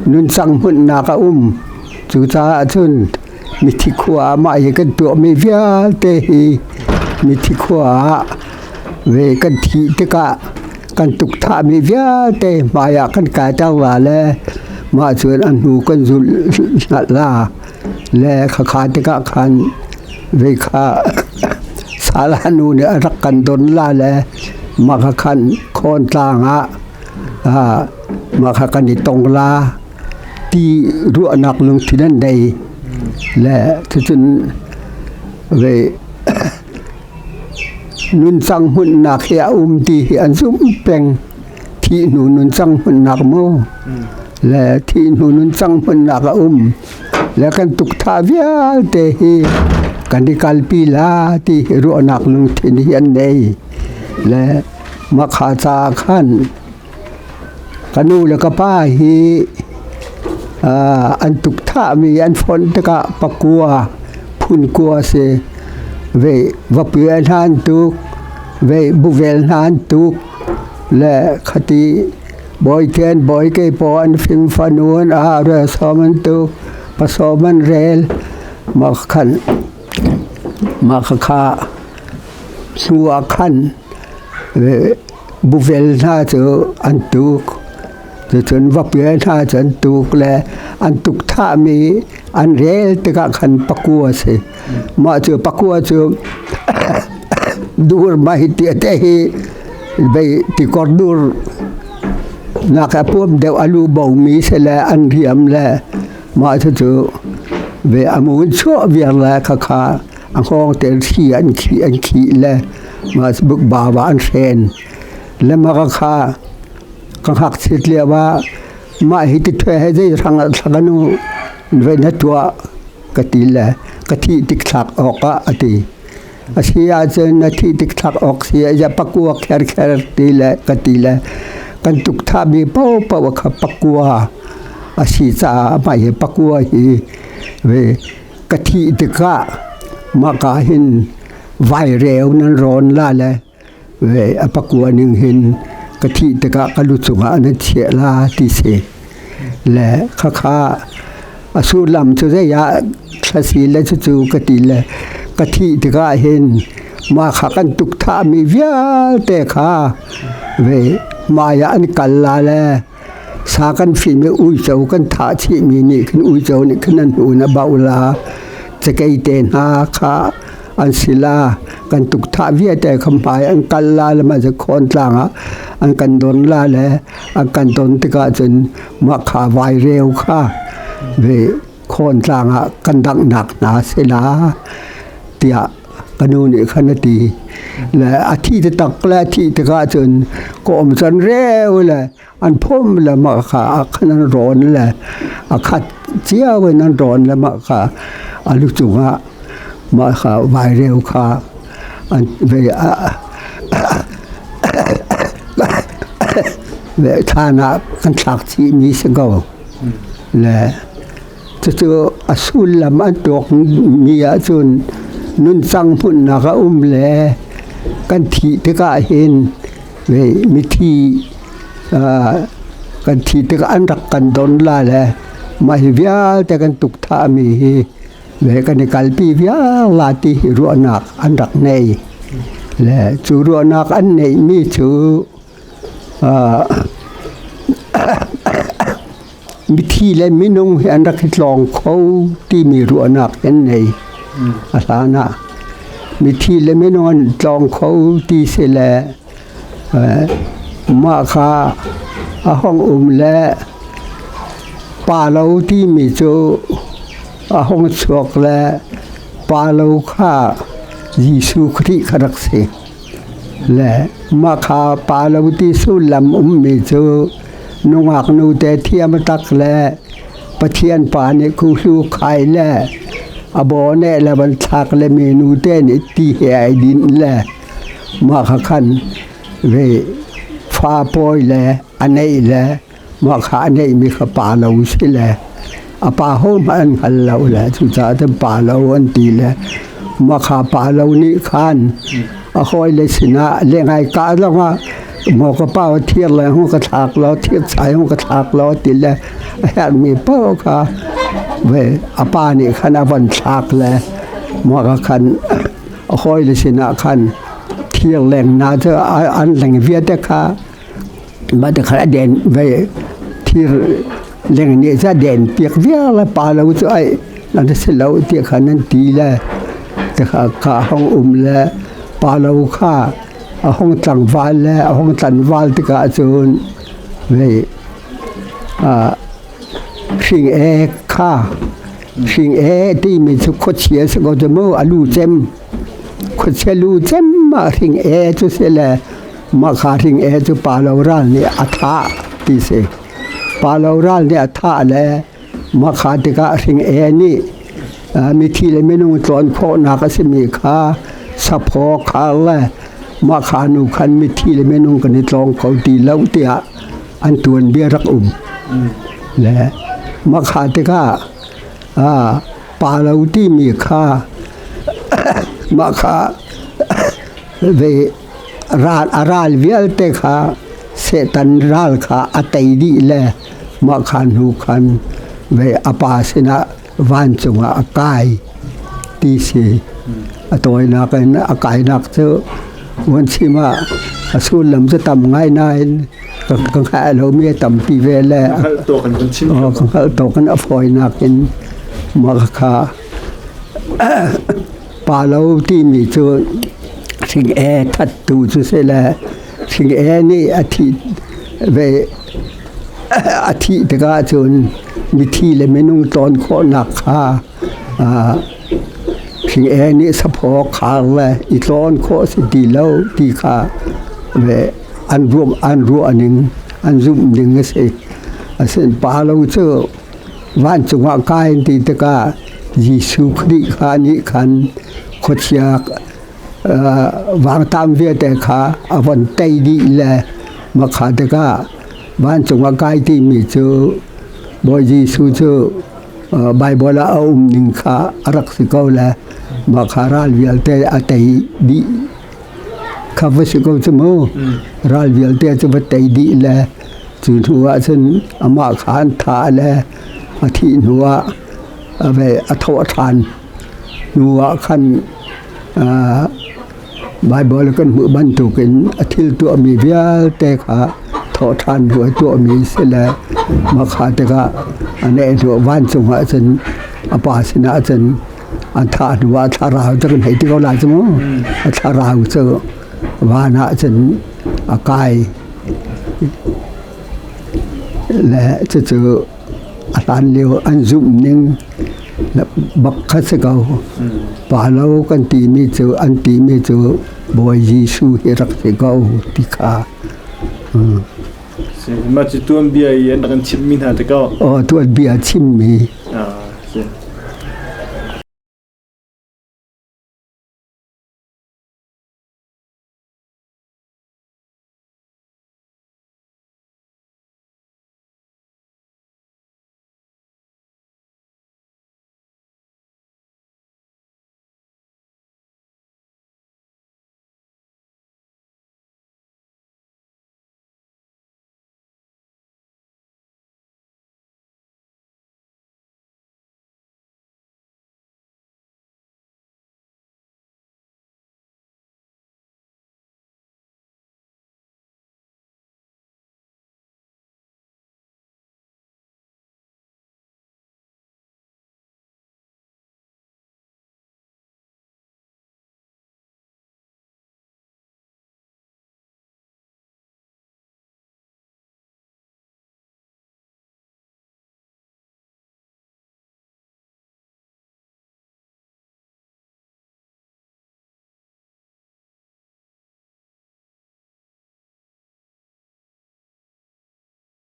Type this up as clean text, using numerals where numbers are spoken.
Nuncang hmunhnak a um. Cucaah cun mithi khua ah mah hi kan tuahmi vialte hi mithi khua ah ve kan thih tikah kan tukthahmi vialte hmai ah kan kaiter la le mah cun a hnu kan zulh la le khakha tikah khan ve kha sala nu nih a rak kan don la le mah kha khan khawn tlang ah mah kha kan i tong la ti ruahnak lungthin an nei le cucun ve nuncang hmunhnak hi a um ti hi an zumh peng. Thih hnu nuncang hmunhnak mu le thih hnu nuncang hmunhnak a um le kan tukthah vialte hi kan i kalpi la ti hi ruahnak lungthin hi an nei le makha ca khan Ka nu le ka pa hi an tukthahmi an fonh tikah pakua phun kua a si. Vei vapia hna an tuk, vei buvel hna an tuk, le khati bawithian bawi keipaw an fim fanu an ah relsawm an tuk, pasawm an rel. Mah khan mah khakha hnu ah khan Buvel hna cu an tuk. Cucun vapial hna cu an tuk le an tuk thahmi an rel tikah khan pakua a si. Mah cu pakua cu dur mah hi tia te hi vei tikor dur nak a puam deuh a lu bomi si le an riam le mah cucu ve a mun chuah viar le khakha a hngawng te thli an khih le mah bukbau ah an hren. Le mah kha ka ngakchit lio ah mah hi ti thue he zei hrang ah thla nu ve na tuah ka ti le ka thih tik thlak awk ah a ti. A si ahcun na thih tik thlak awk si ah ya pakua kher kher ti le ka ti le kan tuk thahmi paohpaoh kha pakua a si caah mah hi pakua hi ve ka thih tikah mahka hin vaireu nan rawn la le ve a pakua ning hin ka thih tikah ka lu cungah nan chiah la ti si le khakha a sullam cu zei ah thlasi le cucu ka ti le ka thih tikah hin mah kha kan tuk thahmi vialte kha ve hmai ah an kal la le Sa kan fim i uico kan thah chihmi nih khin uico nih khin an hnu in a bauh la. Cakei te hna kha an si la. Kan tukthah vialte kha hmai an kal la le mah cu khawn tlang ah an kan don la le an kan don tikah cun mah kha vaireu kha ve khawn tlang ah kan danghnak hna si la tiah ka nu nih khan a ti. Le a thi taktak le a thih tikah cun ka um can reu le an phum le mah kha a khan an rawn le a khat cio in an rawn le mah kha a lu cungah mah kha vaireu kha an ve ve thlan ah kan thlak chih mi si ko le Cucu a sullam an tuakmi ahcun nuncang hmunhnak a um le kan thih tikah hin mithi kan thih tikah an rak kan don la le mah hi vialte kan tukthahmi hi ve kan i kalpi viar la ti hi ruahnak an rak nei. Le cu ruahnak an neihmi cu Mithi le minung hi an rak i tlawng kho timi ruahnak an nei. A hlan ah mithi le minung an tlawng kho ti si le mah kha a hong um le pa lo timi cu a hong chuak le pa lo kha Jesuh Khrih kha rak si. Le mah kha pa lo ti sullam ummi cu nungak nute thiam a tak le Pathian pa nih khuhlu khai le a baw neh le van thlak le mi nute nih ti he ai dinh le mah kha khan ve fa pawi le a neih le mah kha a neihmi kha pa lo si le a pa ho hmanh an hngal lo le cucaah cun pa lo an ti le mah kha pa lo nih khan a hawile sinah lengai ka zongah maw ka pa thir le hung ka thlak law thir chai hung ka thlak law ti le A herhmi paoh kha ve a pa nih khan a von thlak le mah ka khan a hawile sinah khan thir leng hna cu an leng vialte kha mah ti khan a den ve thir leng nih cu a den piak viar le pa lo cu ai nan si lo ti khan an ti le tikha kha hong um le pa lo kha a hong tlangval le a hong tlanval tikah cun vei hring ek kha hring e timi cu khuachia si ko cu mu a lu cem khuachia lu cem ah hring e cu si le mah kha hring e cu pa lo ral nih a thah ti si pa lo ral nih a thah le mah kha tikah hring e nih mithi le minung tlawn khawhnak a simi kha saphaw khar le mah kha nu khan mithi le minung kan i tlawng kho ti lo tiah an tuanbia rak um. Le mah kha tikah pa lo timi kha mah kha ve ral a ral vialte kha Satan ral kha a tei dih le mah kha hnu khan ve a pa sinah vancung ah a kai ti si. A tawinak in a kainak cu von chim ah a sullam cu tam ngai nain ka hngalh lomi a tampi ve le ka hngalh tawk in a fawinak in mah kha pa lo timi cu hring e thattu cu si le hring e nih a thih ve a thih tikah cun mithi le minung tlawn khawhnak kha hring e nih saphaw khar le i tlawn khawh si ti lo ti kha ve an ruah an ruah ning an zumh ning a si. Asin pa lo cu vancung ah kai an ti tikah Jesuh Khrih kha nih khan khuachia vangtam vialte kha a von tei dih le mah kha tikah vancung ah kai timi cu Bawi Jesuh cu Baibal ah a um ning kha a rak si ko le mah kha ral vialte a tei dih kha va si ko cu mu. Ral vialte cu va tei dih le cu hnu ah cun amah kha an thah le a thih hnu ah a thawh ṭhan hnu ah khan Baibal kan hmuh bantukin a thil tuahmi vialte kha thawhṭhan hnu a tuahmi si le mah kha tikah a neh hnu vancung ah cun a pa sinah cun an thah hnu ah thlarau cu kan hei ti ko lai cu mu. A thlarau cu van ah cun a kai le cucu a hlan lio an zumh ning bak kha si ko. Pa lo kan timi cu an timi cu Bawi Jesuh hi rak si ko ti kha. Mah cu tuanbia i an rak in chimhmi hna ti ko. Aw tuanbia chimmi. Ah, si.